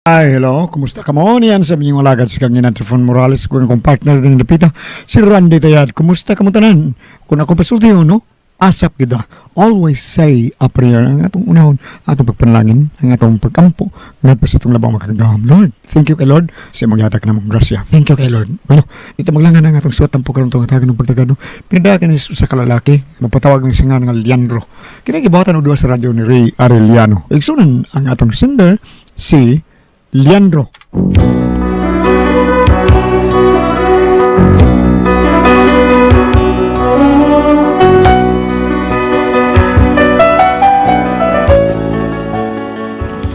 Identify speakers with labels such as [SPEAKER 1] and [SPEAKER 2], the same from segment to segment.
[SPEAKER 1] Ay, hello. Kumusta ka mo? Niyan sa inyong alagad si Kang Trifon Morales, kung akong partner din napita, si Randy Tayad. Kumusta ka mo tanan? Kung ako pasulti no? Asap kita. Always say a prayer. Ang atong unahon, atong pagpanalangin, ang atong pagkampo, ngadto sa atong labang makagagahom. Lord, thank you kay Lord sa imong gihatag namong grasya. Thank you kay Lord. Bueno, ito maglangan ang atong suwat tampo karon tong hatagan ng pagtagano. Pinadakan ni sa kalalaki, mapatawag ng singa nga Leandro. Kini gibuhatan og duha sa radyo ni Ray Arellano. Igsunan ang atong sender si Leandro.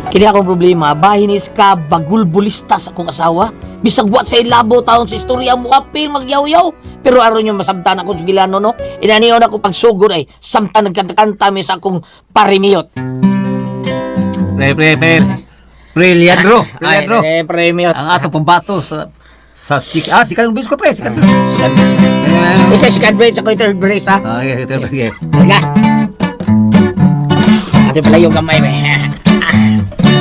[SPEAKER 2] Kini akong problema, bahin is ka bagulbulista sa akong asawa. Bisag wat sa ilabo taon sa istorya mo apil magyaw-yaw. Pero aron yung masabtan ako sa gilano no. Inaniyon ako pagsugod ay samtang nagkanta-kanta mi sa akong parimiyot.
[SPEAKER 3] Pre, pre, pre. Pre, Leandro. Pre,
[SPEAKER 2] Ay,
[SPEAKER 3] Leandro.
[SPEAKER 2] eh, parimiyot.
[SPEAKER 3] Ang atong pambato sa sa sik ah sikat bisko pre, sikat. Eh.
[SPEAKER 2] Ito second brace ako third brace ha.
[SPEAKER 3] Ah, okay, okay, okay.
[SPEAKER 2] Halika. Ate pala yung kamay me.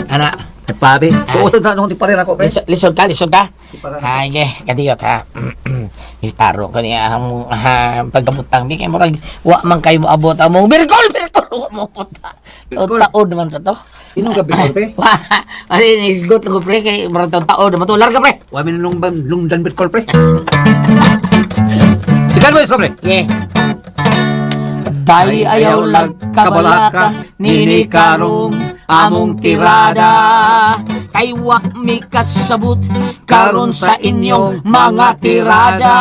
[SPEAKER 2] Ana,
[SPEAKER 3] Pabi, tuot na nung pa rin ako pre.
[SPEAKER 2] lisod, lisod ka, lisod ka. Ay, ge, kadiyot ha. Itaro ko niya ang pagkabutang. Di kay murag wa man kayo moabot among birkol, birkol wa mo puta.
[SPEAKER 3] Birkol.
[SPEAKER 2] Taon naman sa to.
[SPEAKER 3] Inong gabi ko pre.
[SPEAKER 2] Wa, ani isgot ko pre kay murag taon naman to. Larga pre.
[SPEAKER 3] Wa mi nung bam lungdan bitcol pre. Sikat mo pre.
[SPEAKER 2] Ge. Tay ayaw lag kabalaka nini karong among tirada kay wa mi kasabot karon sa inyong mga tirada.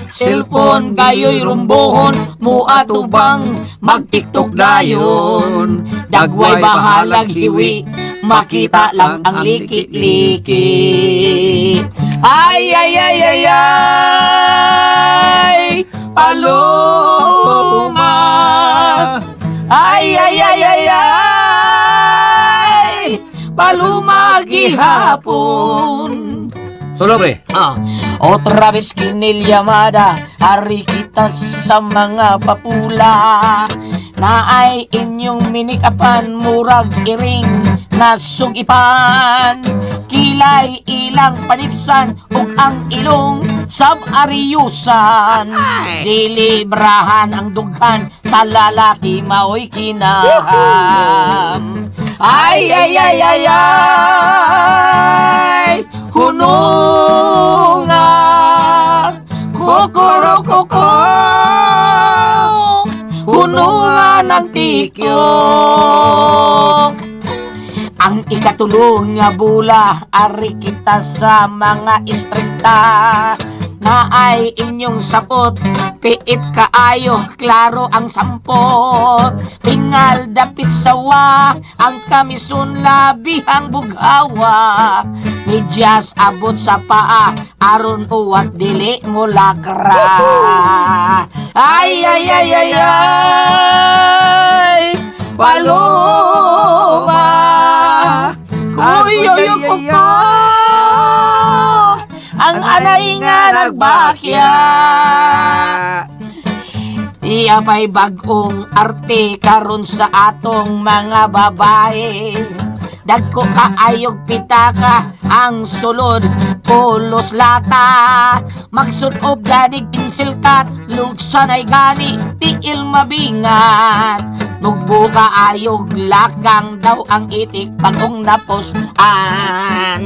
[SPEAKER 2] Cellphone kayo'y rumbohon muatubang magtiktok dayon. Dagway bahalag hiwi makita lang ang liki-liki. Ay ay ay ay ay, paloma. Ay ay ay ay ay, paloma gihapon.
[SPEAKER 3] Solo pre.
[SPEAKER 2] Ah, otra vez kinilyamada, hari kita sa mga papula. Na ay inyong minikapan, murag iring nasugipan. Kilay ilang panipsan, ug ang ilong sab-ariyusan. Dilibrahan ang dughan, sa lalaki maoy kinaham. Ay, ay, ay, ay, ay, hununga, kukurukoko, hununga ng tikyok. Ang ikatulong nga bula, ari kita sa mga istrikta na ay inyong sapot, piit kaayo, klaro ang sampot. Tingal dapit sawa, ang kamison labi ang bughawa. Medyas abot sa paa, aron uwat dili mo lakra. Ay, ay, ay, ay, ay, paloma. Kuy, oy, oy, oy, ang anay nga nagbakya. Iya pa'y bagong arte karon sa atong mga babae. Dagko kaayog pitaka ang sulod pulos lata. Magsulob ganig pencil cut, lugsan ay gani tiil mabingat. Mugbuka ayog lakang daw ang itik bagong napusan.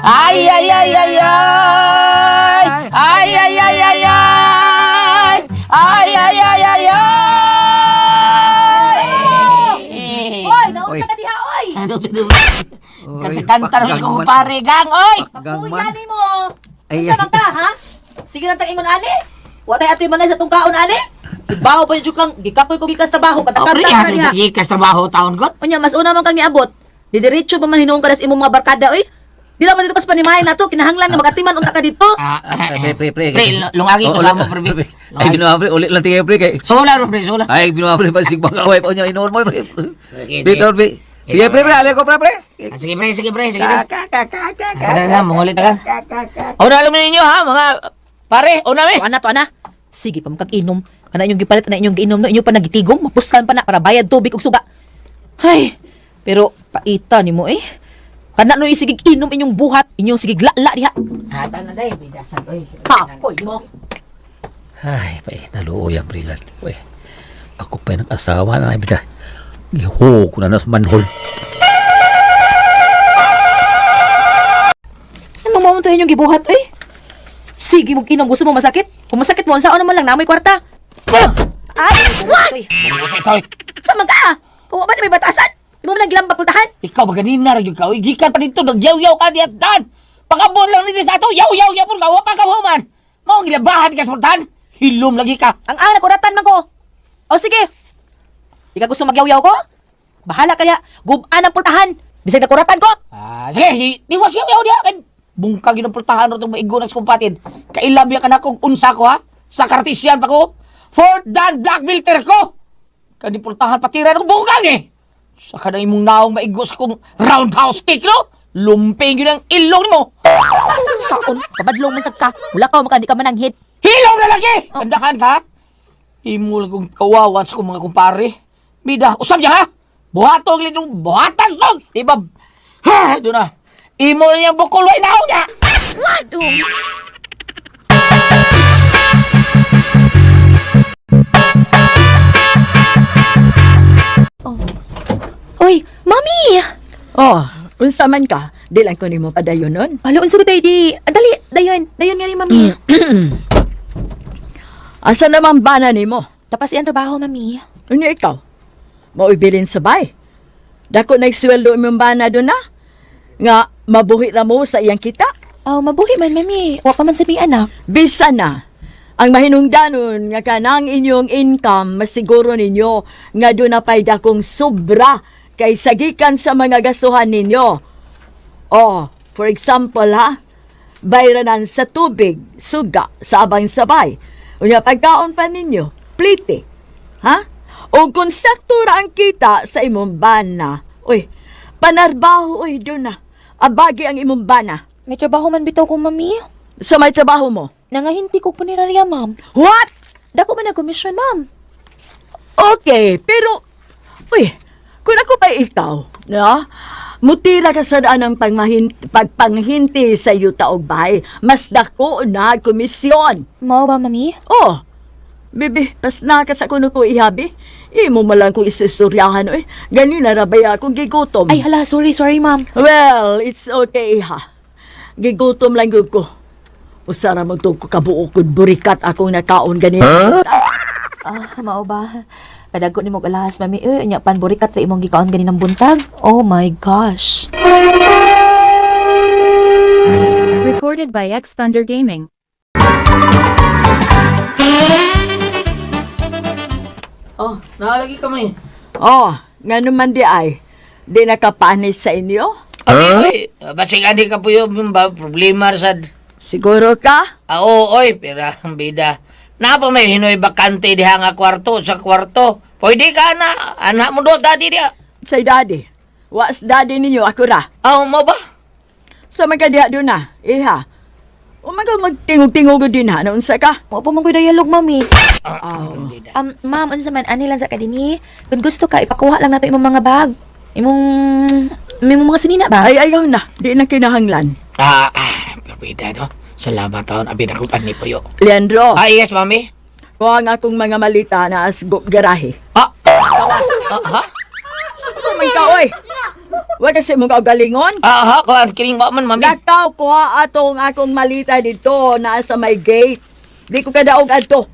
[SPEAKER 2] Ay ay ay ay ay ay ay ay ay ay ay ay ay ay ay.
[SPEAKER 4] Oy, nausa ka diha, oy!
[SPEAKER 2] Ano Kanta-kanta naman ko pare gang, oy!
[SPEAKER 4] Pakuya nimo.
[SPEAKER 3] Ay,
[SPEAKER 4] Unsa man ka, ha? Sige lang tang ingon ani. Wa tay atoy manay sa tong kaon ani. Ibaho pa jud kang gikapoy ko gikas trabaho
[SPEAKER 2] Oh, pre,
[SPEAKER 4] katakanta ka
[SPEAKER 2] ano
[SPEAKER 4] niya.
[SPEAKER 2] gikas trabaho taon ko?
[SPEAKER 4] Unya mas una man kang niabot. Didiretso pa man hinuon ka sa imong mga barkada oy. Di lang man dito kas panimahay nato kinahanglan nga magatiman unta ka dito.
[SPEAKER 2] Ah,
[SPEAKER 3] Pre, pre, pre.
[SPEAKER 2] Pre, lungagi ko sa mo, pre.
[SPEAKER 3] Ay, binuha pre, ulit lang tingin pre kay.
[SPEAKER 2] Sula, pre, sula.
[SPEAKER 3] Ay, binuha pre, pasig bang away pa niya inuon mo pre.
[SPEAKER 2] Sige,
[SPEAKER 3] Dito pre. Sige pre, pre, alay ko pre pre.
[SPEAKER 2] Ah, sige, pre, sige, pre, sige, pre. Tara na, mangulit ka. Una, alam ninyo, ha, mga pare, una, me.
[SPEAKER 4] Tuana, tuana. Sige pa man kag inom. Kana inyong gipalit na inyong giinom no inyo pa nagitigom, mapuslan pa na para bayad tubig ug suga. Ay, pero paita nimo eh. Kana no isigig inom inyong buhat, inyong sigig lala diha.
[SPEAKER 2] Hata na day, bidasan oy.
[SPEAKER 4] Kapoy mo.
[SPEAKER 3] Ay, pa naluoy ang brilan. Uy, ako pa yung asawa na bida. Giho ko na na sa manhol.
[SPEAKER 4] Ano mo to inyong gibuhat oy? Sige mo inom, gusto mo masakit? Kung masakit mo, unsaon naman lang namoy kwarta. Ay, what?
[SPEAKER 2] Bungko sa itoy.
[SPEAKER 4] Sa man ka? Kung wa ba na may batasan? Imo man lang gilambak pultahan?
[SPEAKER 2] Ikaw ba ganina ra gyud ka? Oy, gikan pa dito nagyaw-yaw ka diyan dan. Pagabot lang nito sa ato, yaw-yaw yaw pud ka, wa pa ka human. Mao ang gilabahan ka sa pultahan. Hilom lagi ka.
[SPEAKER 4] Ang anak kuratan man ko. O sige. Di ka gusto magyaw-yaw ko? Bahala kaya. Gubaan ang pultahan. Bisag na kuratan ko.
[SPEAKER 2] Ah, sige, tiwas yaw-yaw diha kay bungkag yun ang pultahan ro itong maigo na sa kumpatid. Kailam ya ka na kung unsa ko ha. Sa kartesian pa ko. Fourth dan black belter ko. Kani pultahan patira ko bungkag eh. Sa kanang imong naong maigo sa kong roundhouse kick no. Lumping yun ang ilong mo.
[SPEAKER 4] Saon, pabadlong man sad ka. Wala ka maka di ka mananghid.
[SPEAKER 2] Hilom na lagi! Tandahan ka! Imo lang kong kawawan sa kong mga kumpare. Bida, usap niya ha! Buhatong litong buhatan sog! Di ba? Ha! Doon na. Imo na niyang bukol, way naong niya!
[SPEAKER 4] Dong. Oh. Oy, mami!
[SPEAKER 5] Oh, unsa man ka? Di lang ko nimo padayon nun.
[SPEAKER 4] Hala, unsa ba tayo di? Ah, dali, dayon. Dayon nga ni mami.
[SPEAKER 5] Asa naman bana nimo?
[SPEAKER 4] Tapas iyang trabaho, mami.
[SPEAKER 5] Unya ikaw? Mauibilin sa bay. Dako nagsuweldo imong bana doon na. Nga mabuhi ra mo sa iyang kita.
[SPEAKER 4] Oh, mabuhi man, mami. Wa pa man sa ming anak.
[SPEAKER 5] Bisa na. Ang mahinungdanon nga kanang inyong income masiguro ninyo nga doon na pa'y dakong sobra kay sagikan sa mga gastuhan ninyo. Oh, for example ha, bayranan sa tubig, suga, sa abang sabay. Unya pagkaon pa ninyo, plite. Ha? O kung sakto ra ang kita sa imong bana. Uy, panarbaho uy doon na. Abagi ang imong bana.
[SPEAKER 4] May trabaho man bitaw ko, mami.
[SPEAKER 5] Sa may trabaho mo.
[SPEAKER 4] Nangahinti ko punerarya, ma'am.
[SPEAKER 5] What?
[SPEAKER 4] Dako man ang komisyon, ma'am.
[SPEAKER 5] Okay, pero, uy, kung ako pa ikaw, no? Mutira ka sa daan ng pagpanghinti sa yuta og bahay. Mas dako na komisyon.
[SPEAKER 4] Mao ba, mami?
[SPEAKER 5] Oh, bibi, pas na ka sa kuno ko ihabi. Imo man lang kong isistoryahan, oy. Ganina ra baya akong gigutom.
[SPEAKER 4] Ay, hala, sorry, sorry, ma'am.
[SPEAKER 5] Well, it's okay, ha. Gigutom lang gud ko. Usara magtug ko kabuok kung burikat akong nakaon ganina.
[SPEAKER 4] Ah, mao ba? Padago ni mo alahas, mami. Eh, nya panburikat sa imong gikaon ganinang buntag. Oh my gosh.
[SPEAKER 6] Recorded by X Thunder Gaming.
[SPEAKER 2] Oh, naalagi kami.
[SPEAKER 5] Oh, nga naman di ay. Di nakapanis sa inyo?
[SPEAKER 2] Huh? Ay, basig ani ka po yung ba, problema sad.
[SPEAKER 5] Siguro ka?
[SPEAKER 2] Ah, oo, oy, pero ang bida. Napa may hinoy bakante diha nga kwarto sa kwarto. Pwede ka na, anak mo do, daddy diha.
[SPEAKER 5] Say daddy. Was daddy ninyo ako ra.
[SPEAKER 2] Ah, mo ba?
[SPEAKER 5] Sa man ka diha doon na, iha. O man ka magtingog-tingog din ha, naunsa ka?
[SPEAKER 4] Mao pa man ko'y dialog, mami.
[SPEAKER 2] Ah, ang bida.
[SPEAKER 4] Ma'am, unsa man ani lang sa kadini? Kung gusto ka ipakuha lang nato imong mga bag. Imong imong mga sinina ba?
[SPEAKER 5] Ay, ayaw na. Di na kinahanglan.
[SPEAKER 2] Ah, ah, pero bida no. Salamat taon, abi na ko pani puyo.
[SPEAKER 5] Leandro,
[SPEAKER 2] Ah, yes, mami.
[SPEAKER 5] kuha ang akong mga malita na asgo garahe.
[SPEAKER 2] Ah, tawas. Ah, ha?
[SPEAKER 5] Ano man ka, oy? Huwag kasi mong kaugalingon.
[SPEAKER 2] Ah, ha, kuan kining wa man, mami.
[SPEAKER 5] Lakaw, kuha atong akong malita dito na sa may gate. Di ko kadaog adto.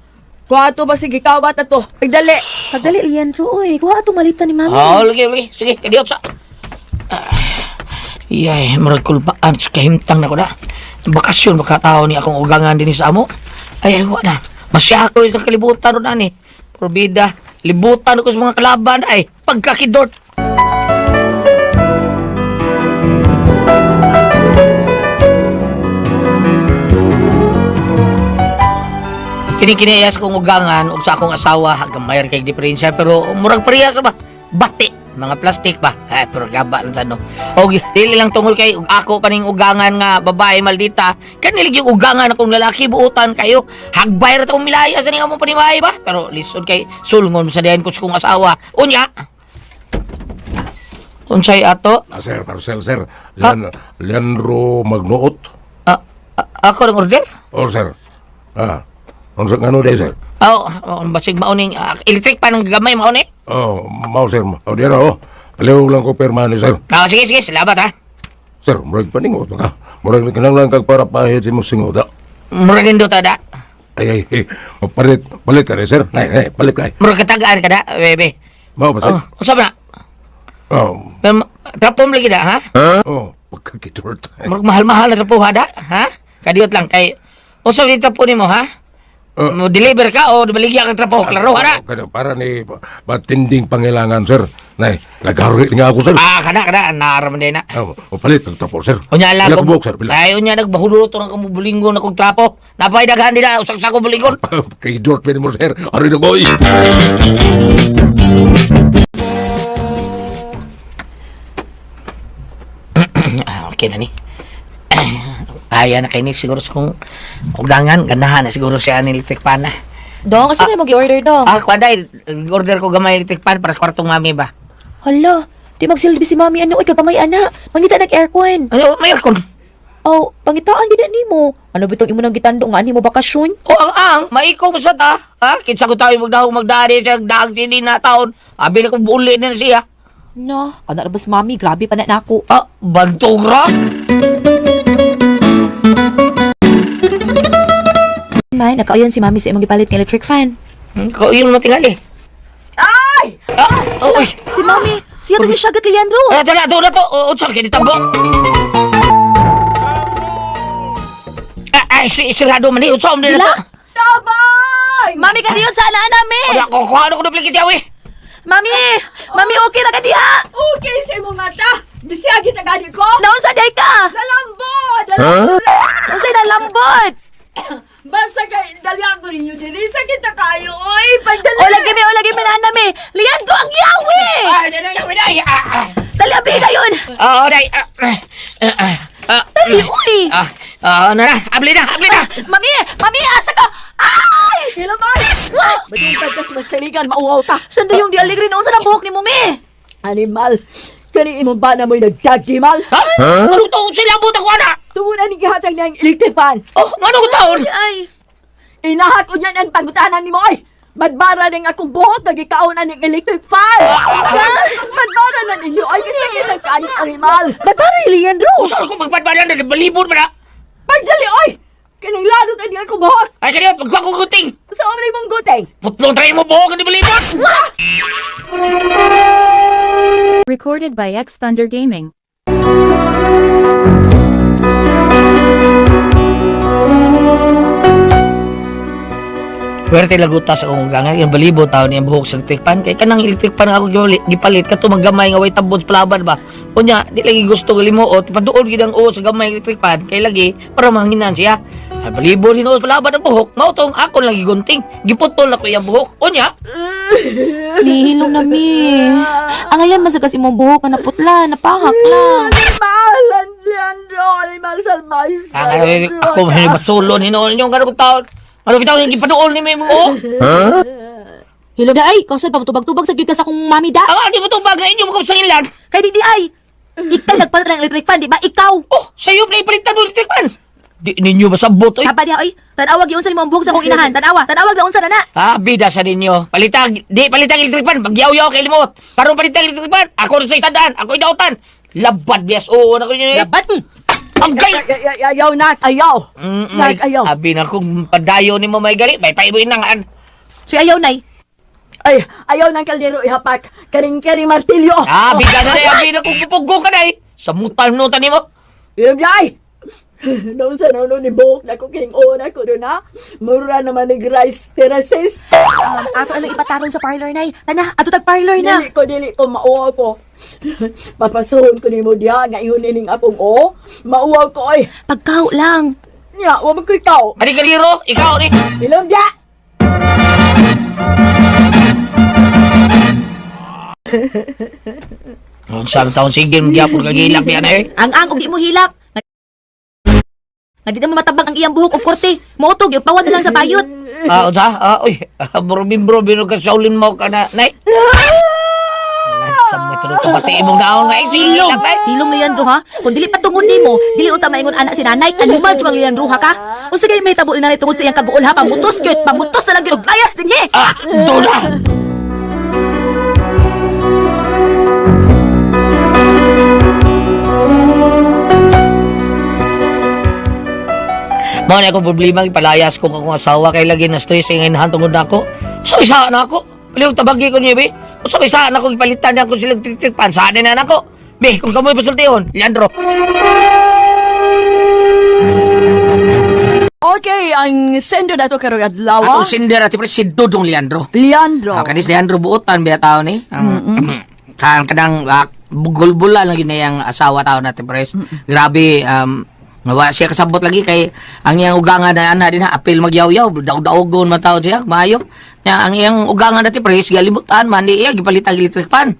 [SPEAKER 5] Kuha ato ba sige kawat ato. Pagdali.
[SPEAKER 4] Pagdali Leandro, oy, kuha atong malita ni mami.
[SPEAKER 2] Oh, lagi, lagi. Sige, kadiot sa. Ah, Iyay, murag kulpaan sa kahimtang na ko na. Bakasyon, baka tao ni akong ugangan din sa amo. Ay, ay, wa na. Masya ako sa kalibutan ron ani. Probida, libutan ko sa mga kalaban ay pagkakidort. Kini kiniyas kong ugangan ug sa akong asawa gamay ra kay diferensya pero murag parehas ra ba bati mga plastic ba ay pero gaba lang sa no og dili lang tungol kay ug ako kaning ugangan nga babae maldita kanilig yung ugangan akong lalaki buutan kayo hagbay ra tong milaya sa ning among panimahay ba pero lisod kay sulngon sa diyan ko sa kong asawa unya. Unsay ato?
[SPEAKER 7] Ah, sir, parcel, sir. Leandro Magnoot.
[SPEAKER 2] Ah, ah, ako ng order?
[SPEAKER 7] Oh, sir. Ah, unsa ngano day, sir?
[SPEAKER 2] Oh, oh, basig mauning electric pan ang gamay mauni.
[SPEAKER 7] Oh, mao, sir. Oh, dira, oh. Paliw lang ko pirma ni sir.
[SPEAKER 2] Ah, sige, sige, salamat ha.
[SPEAKER 7] Sir, murag paningot ka. Murag kinahanglan kag para pahit si mong singot, ah.
[SPEAKER 2] Murag nindot ta da.
[SPEAKER 7] Ay, ay, ay. Oh, palit, palit ka rin, sir. Nay, nay, palit ka.
[SPEAKER 2] Murag katagaan ka da, bebe.
[SPEAKER 7] Mao ba, sir?
[SPEAKER 2] Oh, unsa ba na?
[SPEAKER 7] Oh,
[SPEAKER 2] Trapo mo lagi da, ha?
[SPEAKER 7] oh, pagkakitort.
[SPEAKER 2] Murag mahal-mahal na trapo ha da, ha? Kadiyot lang kay unsa ba trapo nimo, ha?
[SPEAKER 7] Oh.
[SPEAKER 2] Mo deliver ka o baligya kang trapo, klaro ha da.
[SPEAKER 7] Kada para ni matinding pangailangan, sir. Nay, naghari nga ako, sir.
[SPEAKER 2] Ah, kana kana naraman din na.
[SPEAKER 7] Oh, oh, palit kag trapo, sir.
[SPEAKER 2] Unya lang
[SPEAKER 7] Pila ka buok, sir. Pila.
[SPEAKER 2] Ay, unya nagbahulot na kamo bulingon akong trapo. Napay daghan nila usak sa ko bulingon.
[SPEAKER 7] Kay George pwede mo, sir. Ari na koy.
[SPEAKER 2] Ah, okay na ni. Aya na kay ni siguro sa kung ugangan ganahan na siguro siya ni electric pan na.
[SPEAKER 4] Dong, kasi may mag-order dong.
[SPEAKER 2] Ah, kuan dai order ko gamay electric pan para sa kwartong mami ba.
[SPEAKER 4] Hala, di magsilbi si mami ano, oy, kagamay ana. Mangita nag-aircon.
[SPEAKER 2] Ay, oh, may aircon.
[SPEAKER 4] Oh, pangitaan gid nimo. Ano bitong imo nang gitando nga ani mo bakasyon?
[SPEAKER 2] O ang ang maiko mo sa ta. Ha? Kinsa ko tayo magdahong magdari sa daag sini na taon. Abi na kong uli na siya.
[SPEAKER 4] No, kana ra ba si mami, grabe pa na nako.
[SPEAKER 2] Ah, bantog ra.
[SPEAKER 4] Man, nakauyon si mami sa imong gipalit nga electric fan.
[SPEAKER 2] Ko yun matingali.
[SPEAKER 5] Ay!
[SPEAKER 2] Ah, oh, uy.
[SPEAKER 4] Si mami, siya to ni siya kay Leandro.
[SPEAKER 2] Ay, ito na, ito na to. O, unsa kini tambo. Ah, ay, si sirado man ni unsa man ni
[SPEAKER 4] Dila.
[SPEAKER 2] to.
[SPEAKER 5] Tabang!
[SPEAKER 4] Mami kadiyon sa ana nami.
[SPEAKER 2] Wala ko kuha ko duplicate yawi.
[SPEAKER 4] Mami, mami okay ra ka diha.
[SPEAKER 5] Okay sa imong mata! Bisaya kita gani ko!
[SPEAKER 4] Naunsa day ka?
[SPEAKER 5] Nalambot!
[SPEAKER 4] Unsay nalambot?
[SPEAKER 5] Basta kay dali ako ninyo dili sa kita kayo oy! Pagdali!
[SPEAKER 4] O lagi mi, o lagi mi na nami. Leandro ang yawi.
[SPEAKER 2] Ah, dai dai dai. Ah, ah.
[SPEAKER 4] Dali abi dayon.
[SPEAKER 2] Ah, dai. Ah, ah, ah, ah.
[SPEAKER 4] Dali uy.
[SPEAKER 2] Ah, ah, na na, abli na, abli na.
[SPEAKER 4] Mami, mami asa ka? Ay!
[SPEAKER 5] Hilamay! Madungtad ka sa masaligan, mauwaw ta!
[SPEAKER 4] Sanda yung di alegre noon sa buhok ni Mumi.
[SPEAKER 5] Animal! Kani imong bana mo'y nagdagdimal!
[SPEAKER 2] Ha? Anong taon sila buta ko ana?
[SPEAKER 5] Tungod ani gihatag niyang electric fan!
[SPEAKER 2] Oh, ngano ko taon?
[SPEAKER 4] Ay,
[SPEAKER 5] Inahak ko niyan ang pangutanan nimo ay! Madbara ning akong buhok, nagikaon na ning electric fan! Sa? Madbara na ninyo ay kasi kita kayo animal!
[SPEAKER 4] ba't parang Leandro?
[SPEAKER 2] Usa ko magpadbalan na balibon ba na?
[SPEAKER 5] Pagdali oy! Kining laro na niya akong buhok!
[SPEAKER 2] Ay, kaniyo, pagkuha ko guting.
[SPEAKER 5] Sa aming mong guting!
[SPEAKER 2] Putlong tayo mo buhok, hindi balibon.
[SPEAKER 6] Recorded by X Thunder Gaming.
[SPEAKER 2] Pwerte laguta sa akong ugangan, yung balibo tao niya buhok sa electric pan. Kay kanang electric pan nga ako gipalit, kato maggamay nga way tabod sa palaban ba. Unya, di lagi gusto nga limuot, paduol gid ang uo sa gamay electric pan, kay lagi, para mahanginan siya. Ay, balibo rin uo sa palaban ang buhok, mao tong akon lagi gunting, giputol ako iyang buhok. Unya,
[SPEAKER 4] Nihilom na mi. Ang ayan masagas imong buhok nga naputla, napahak lang.
[SPEAKER 5] Animal! Leandro! Animal salvage!
[SPEAKER 2] ang ano, ako basulo ni noon yung ganun taon. Ano bitaw yung gipaduol ni mo? Oh?
[SPEAKER 4] Hilom na ay, kausad pa tubag-tubag sa gyud ka sa akong mami da.
[SPEAKER 2] Ang ano mo itong bagay inyo mga sa ilan?
[SPEAKER 4] Kay di ay. Ikaw nagpalit ng electric fan, di ba? Ikaw.
[SPEAKER 2] Oh, sa'yo na ipalitan mo electric pan. Di ninyo masabot, oy.
[SPEAKER 4] Saba niya oy. Tanawa gyud unsa nimo ang buhok sa akong inahan. Tanawa, tanawag na unsa na na.
[SPEAKER 2] Ah, bida sa ninyo. Palitag, di palitag electric pan, magyaw-yaw kay limot. Karon palitag electric pan, ako rin sa itandaan, ako idautan. Labad bias oo na ko ninyo. eh.
[SPEAKER 4] Labat mo.
[SPEAKER 2] Ang gay!
[SPEAKER 5] Ayaw, nak! Ayaw!
[SPEAKER 2] May,
[SPEAKER 5] Nak, ayaw!
[SPEAKER 2] abi na kung padayo ni mo may gali, may paibuin na nga.
[SPEAKER 4] So ayaw nay.
[SPEAKER 5] Ay, ayaw ng kaldero ihapak! Karing karing martilyo!
[SPEAKER 2] Ah, bida na rin, abi na kung pupugo ka na eh. Sa mutal nutan ni mo.
[SPEAKER 5] Ilom niya ay! Noon sa noon ni buhok na ko kining una ko doon ha. Mura naman ni Grace Terraces.
[SPEAKER 4] Ato anong ipatarong sa parlor nay. Tana, ato tag parlor na.
[SPEAKER 5] Dili ko mauwaw ko. Papasuhon ko nimo diha nga ingon nining akong o. Mauwaw ko oy.
[SPEAKER 4] Pagkaw lang.
[SPEAKER 5] Nya, wa man ko ikaw.
[SPEAKER 2] Ani kaliro, ikaw ni.
[SPEAKER 5] Ilom diha.
[SPEAKER 2] Ang sa taon sige, magyapon kagilak niya na eh.
[SPEAKER 4] Ang ang og di mo hilak. Nga di na matabang ang iyang buhok og korte. Moutog, ipawan na lang sa bayot.
[SPEAKER 2] Ah, unsa? Ah, uy, ah, bro, bro, bro, ka saulin mo ka na, nay. Sa mo tulog ka pati imong naon nga
[SPEAKER 4] Hilom! Hilom, Leandro, ha? Kung dili patungod nimo, dili unta maingon anak si nanay, animal jud kang Leandro, ha ka? Unsa gani mahitabo ni nanay tungod sa iyang kaguol, ha? Pamutos gyud, pamutos na lang gyud og layas dinhi.
[SPEAKER 2] Ah, dula. Mao na akong problema, ipalayas ko akong asawa kay lagi na stress ang inahan tungod nako. So isa na ako. Palihog tabagi ko niya, be. So isa na ako ipalitan niya kung silang titripan. Saan na nako? Be, kung kamoy pasultihon, Leandro.
[SPEAKER 5] Okay, ang sendo nato karong adlaw.
[SPEAKER 2] Atong sinder at si Dudong Leandro.
[SPEAKER 5] Leandro.
[SPEAKER 2] Ah, kanis Leandro buotan biya tao ni. Ang kan kanang bugol-bula lang yun ang asawa tao natin pres. Grabe wa siya kasabot lagi kay ang iyang ugangan na ana din ha apil magyawyaw daog-daogon man tao siya maayo. Nya ang iyang ugangan natin pres galimutan man di iya gipalit ang electric fan.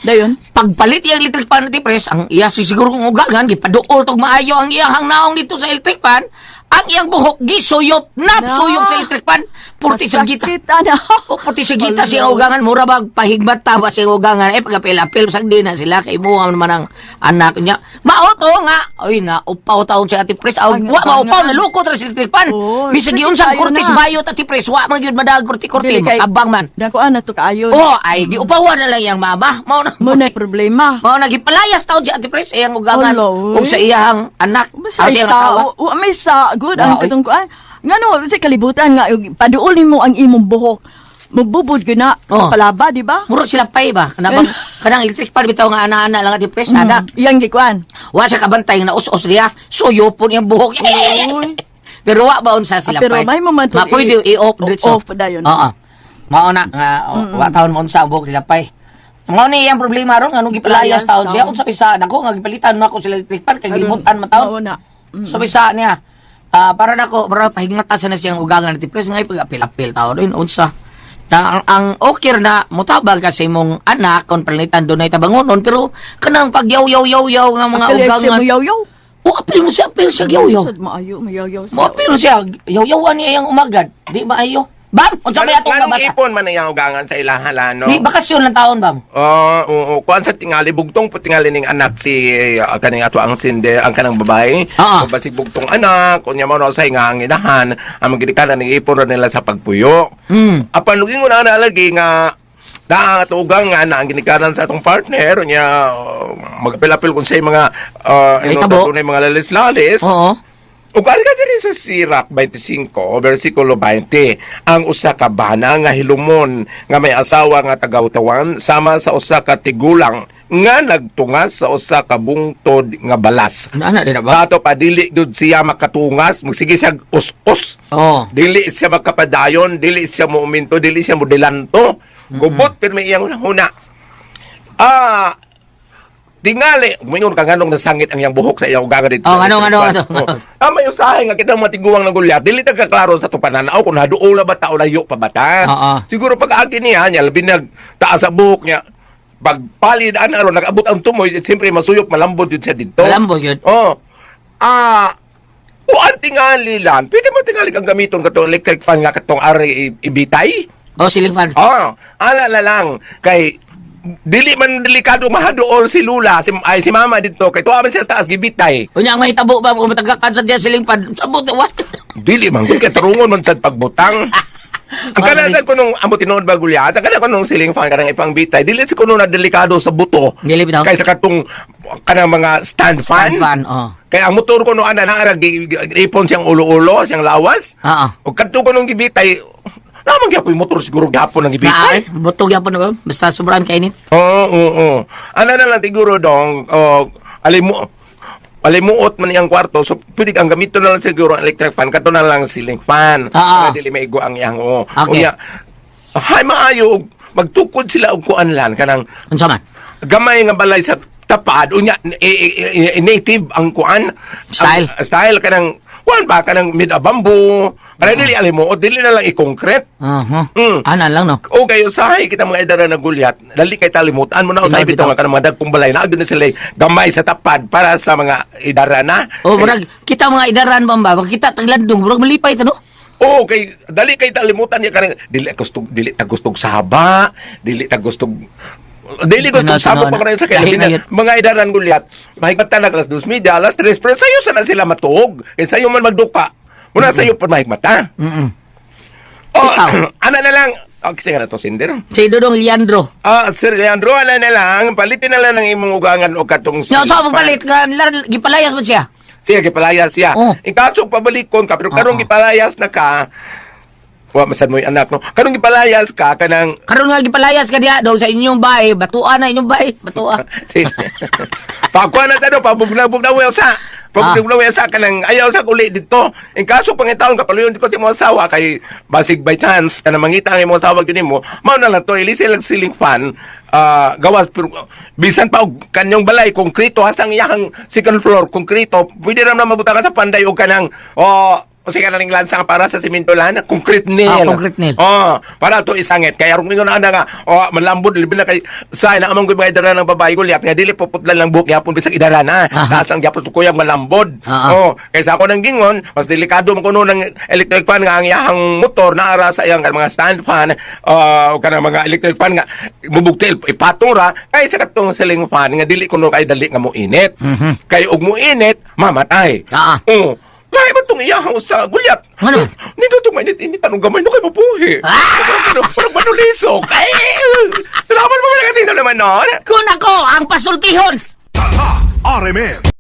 [SPEAKER 5] Dayon.
[SPEAKER 2] Pagpalit iyang electric fan natin pres ang iya siguro kung ugangan gipaduol tog maayo ang iyang naong dito sa electric fan. Ang iyang buhok gisuyop na suyop sa electric fan. Purti sa gita.
[SPEAKER 5] Masakit, ana.
[SPEAKER 2] O pati si Gita siya ugangan, mura bag pahigmat ta ba siya ugangan. Eh, pagkapil-apil, sagdi na sila, kay ibuha naman ang anak niya. Mauto nga! Oy, na, upaw taon si Ate Pres. Aw,
[SPEAKER 5] Ang
[SPEAKER 2] wa, maupaw,
[SPEAKER 5] abangan.
[SPEAKER 2] nalukot ra si Tripan.
[SPEAKER 5] Oy,
[SPEAKER 2] Bisag
[SPEAKER 5] sige,
[SPEAKER 2] yun sa
[SPEAKER 5] tayo
[SPEAKER 2] kurtis
[SPEAKER 5] na.
[SPEAKER 2] bayot, Ate Pres. Wa, man yun madag kurti-kurti.
[SPEAKER 5] Dili kay-
[SPEAKER 2] Makabang man.
[SPEAKER 5] Dako ana to kaayo.
[SPEAKER 2] Oh, ay, giupawan na lang iyang mama. Mao na.
[SPEAKER 5] Mo na problema.
[SPEAKER 2] Mao na, gipalayas taon si Ate Pres. Iyang ugangan.
[SPEAKER 5] Olo, oy.
[SPEAKER 2] Ug sa iyang anak.
[SPEAKER 5] Basta
[SPEAKER 2] Ah, sa iyang
[SPEAKER 5] sa
[SPEAKER 2] asawa.
[SPEAKER 5] o, may sa good ang
[SPEAKER 2] Ah, oy.
[SPEAKER 5] katong kuan. Ngano sa kalibutan nga yung paduol nimo ang imong buhok. Magbubod gyud na
[SPEAKER 2] Oh.
[SPEAKER 5] sa palaba, di ba?
[SPEAKER 2] Murag sila pay ba? Kanang, kanang electric pan bitaw nga ana-ana lang Ate Pres. Ana.
[SPEAKER 5] Iyang gikuan.
[SPEAKER 2] Wa siya kabantay nga naus-us niya. Suyo po niyang buhok.
[SPEAKER 5] Oy.
[SPEAKER 2] Pero wa baon sa sila
[SPEAKER 5] Ah, pero
[SPEAKER 2] pay.
[SPEAKER 5] may mo man to
[SPEAKER 2] Ma, pwede i-off diretso.
[SPEAKER 5] off dayon.
[SPEAKER 2] Oo. Mao na nga o, wa taon mo unsa ang buhok nila pay. Mao ni iyang problema ron nga nung gipalayas
[SPEAKER 5] Palayas
[SPEAKER 2] taon siya
[SPEAKER 5] taon.
[SPEAKER 2] unsa bisa nako nga gipalitan mo ako sila electric fan kay gilimutan man taon.
[SPEAKER 5] Mao na.
[SPEAKER 2] Sa bisa niya. Ah, para nako para pahigmata sa na siyang ugangan ni Pres ngay pag-apil-apil taon rin unsa. Na, ang okay na mutabang kasi imong anak kon palitan dunay tabangonon pero kanang pagyaw-yaw-yaw-yaw nga mga
[SPEAKER 5] Apil siya
[SPEAKER 2] ugangan.
[SPEAKER 5] mo yaw-yaw.
[SPEAKER 2] O apil mo siya, apil siya yaw-yaw.
[SPEAKER 5] Sad maayo, mayaw-yaw siya.
[SPEAKER 2] Mo apil mo siya, yaw-yawan niya iyang umagad. Di ba ayo? Bam, unsa may atong
[SPEAKER 8] Anong
[SPEAKER 2] mabasa?
[SPEAKER 8] ipon man ang iyang ugangan sa ilahan, no?
[SPEAKER 2] Di bakasyon lang taon, bam.
[SPEAKER 8] Oo, oo. Kuan sa tingali bugtong po tingali ning anak si kaning ato ang sinde ang kanang babae.
[SPEAKER 2] Ah.
[SPEAKER 8] O basig bugtong anak unya mo no sa nga ang inahan ang magidikanan ning ipon ra nila sa pagpuyo. Apan luging una na lagi nga naa ato ugangan na ang ginikanan sa atong partner unya magapil-apil kun say mga
[SPEAKER 2] Ay, tabo.
[SPEAKER 8] dunay mga lalis-lalis.
[SPEAKER 2] Oo.
[SPEAKER 8] Ug ari ka diri sa Sirak 25, versikulo 20, ang usa ka bana nga hilumon nga may asawa nga tagawtawan sama sa usa ka tigulang nga nagtungas sa usa ka bungtod nga balas.
[SPEAKER 2] Ano ana di na ba?
[SPEAKER 8] Kato pa dili gud siya makatungas, magsige siya us-us.
[SPEAKER 2] Oo.
[SPEAKER 8] Dili siya makapadayon, dili siya muuminto, dili siya modelanto. Gubot pirmi iyang huna. Ah, tingali, muingon ka nganong nasangit ang iyang buhok sa iyang ugangan dito.
[SPEAKER 2] Oh, ngano, ngano, ngano,
[SPEAKER 8] Oh. Ah, may usahay nga kita mga tiguang ng gulyat, dili ta kaklaro sa itong pananaw kung haduola ba ta o layo pa ba ta.
[SPEAKER 2] Oo.
[SPEAKER 8] Siguro pag agi niya, niya, labi nag taas sa buhok niya, pagpalid ana ron nag-abot ang tumoy, siyempre masuyop, malambot yun siya dito.
[SPEAKER 2] Malambot yun.
[SPEAKER 8] Oh. Ah, kuan tingali lang. Pwede mo tingali kang gamiton katong electric fan nga katong ari ibitay?
[SPEAKER 2] Oh, siling fan.
[SPEAKER 8] Oh, ala na lang kay dili man delikado mahaduol si Lula, si ay si mama dito kay tuwa man siya sa taas gibitay.
[SPEAKER 2] Unya ang mahitabo ba kung matagakan sa diyan siling fan. Sabot what?
[SPEAKER 8] Dili man gud kay tarungon man sad pagbutang. Ang kanang ko nung amo tinuod ba gulyat, ang kanang ko nung siling fan kanang ipang bitay, dili sa kuno na delikado sa buto.
[SPEAKER 2] Dili bitaw.
[SPEAKER 8] Kaysa katong kanang mga stand fan.
[SPEAKER 2] Stand fan, oh.
[SPEAKER 8] Kaya ang motor ko no ana na ipon siyang ulo-ulo, siyang lawas.
[SPEAKER 2] Oo.
[SPEAKER 8] O kadto ko nung gibitay, naman gyapon yung motor siguro gapon ang gibitay.
[SPEAKER 2] Naay, butog yapon na ba? Basta sobrang kainit.
[SPEAKER 8] Oo, oo, oo. Ano na lang siguro dong, oh, alimu alimuot man iyang kwarto, so pwede kang gamiton na lang siguro ang electric fan, kato na lang ceiling fan.
[SPEAKER 2] Ah, ah.
[SPEAKER 8] Para dili maigo ang iyang oo.
[SPEAKER 2] Okay.
[SPEAKER 8] Unya, hay maayo, magtukod sila og kuan lan kanang
[SPEAKER 2] Unsa man?
[SPEAKER 8] gamay nga balay sa tapad unya native ang kuan
[SPEAKER 2] Style.
[SPEAKER 8] ang, style kanang kuan ba kanang mid a bamboo para dili alimuot dili na lang i-concrete.
[SPEAKER 2] Uh-huh.
[SPEAKER 8] Mm.
[SPEAKER 2] Ana lang no.
[SPEAKER 8] O kayo usahay kita mga edara na gulyat, dali kay talimutan mo na usahay
[SPEAKER 2] Tinood
[SPEAKER 8] bitaw nga kanang mga dagkong balay na na sila gamay sa tapad para sa mga idara na.
[SPEAKER 2] Oh, murag kita mga idaran ba ba? Kita taglandong murag malipay ta no.
[SPEAKER 8] Oo, kay dali kay talimutan niya kanang dili gustog dili ta gustog saba, dili ta gustog Dili ko
[SPEAKER 2] Tanaw,
[SPEAKER 8] itong sabog
[SPEAKER 2] tanaw
[SPEAKER 8] pa
[SPEAKER 2] na.
[SPEAKER 8] sa kay
[SPEAKER 2] Lahi
[SPEAKER 8] labi
[SPEAKER 2] na
[SPEAKER 8] na
[SPEAKER 2] yun.
[SPEAKER 8] mga idaran gulyat. Mahigmata na alas 2:30, alas 3, pero sayo sana sila matuog. Kay sayo man magduka. Muna sayo pa mahigmata. Oh,
[SPEAKER 2] Ikaw.
[SPEAKER 8] ana na lang. Oh, kasi nga na to sinder.
[SPEAKER 2] Si Dodong Leandro.
[SPEAKER 8] Ah, Sir Leandro, ana na lang. Palitin na lang ang imong ugangan o katong
[SPEAKER 2] Nya sa palit ka gipalayas man siya.
[SPEAKER 8] Siya, gipalayas siya.
[SPEAKER 2] Oh.
[SPEAKER 8] In kaso, pabalikon ka, pero karong
[SPEAKER 2] Oo.
[SPEAKER 8] gipalayas na ka, wa masad mo yung anak, no? Karong gipalayas ka, kanang
[SPEAKER 2] Karon nga gipalayas ka diha dong sa inyong bahay, batua na inyong bahay, batua.
[SPEAKER 8] Pakuha na sa ano, pabugnag-bugnaw sa. Pabugnag-bugnaw sa kanang ayaw sa uli dito. In kaso pangitaon ka paluyon ko sa imong asawa kay basig by chance kanang mangita ang imong asawa gyud nimo, mao na lang to ilisi lang ceiling fan. Ah, gawas pero bisan pa og kanyang balay konkreto hasta ang iyang second floor konkreto, pwede ra na mabutangan sa panday og kanang oh o sige na ning lansa nga para sa simento lan, concrete nail.
[SPEAKER 2] Ah, concrete nail.
[SPEAKER 8] Oh, para to isangit. Kaya rung ingon ana nga, oh, malambot libre na kay sa na among mga idara ng babae ko liat nga dili puputlan lang buhok yapon bisag idara na.
[SPEAKER 2] Aha.
[SPEAKER 8] Taas lang gyapon tukuyang malambod.
[SPEAKER 2] Ah, ah.
[SPEAKER 8] Oh, kaysa ako nang gingon, mas delikado man kuno ng electric fan nga ang iyahang motor naara sa iyang mga stand fan, o kanang mga electric fan nga mubugtil ipatong ra kaysa katong ceiling fan nga dili kuno kay dali nga moinit. Kay og moinit, mamatay.
[SPEAKER 2] Ah, ah.
[SPEAKER 8] Oh. Lahi ba itong iyahang sa gulyat?
[SPEAKER 2] Ano?
[SPEAKER 8] Nito itong mainit-init. Anong gamay no kay mabuhi?
[SPEAKER 2] Ah!
[SPEAKER 8] Parang manulisok. Ay! Salamat mo mga naman noon.
[SPEAKER 2] Kun ako ang pasultihon.
[SPEAKER 9] Tatak RMN.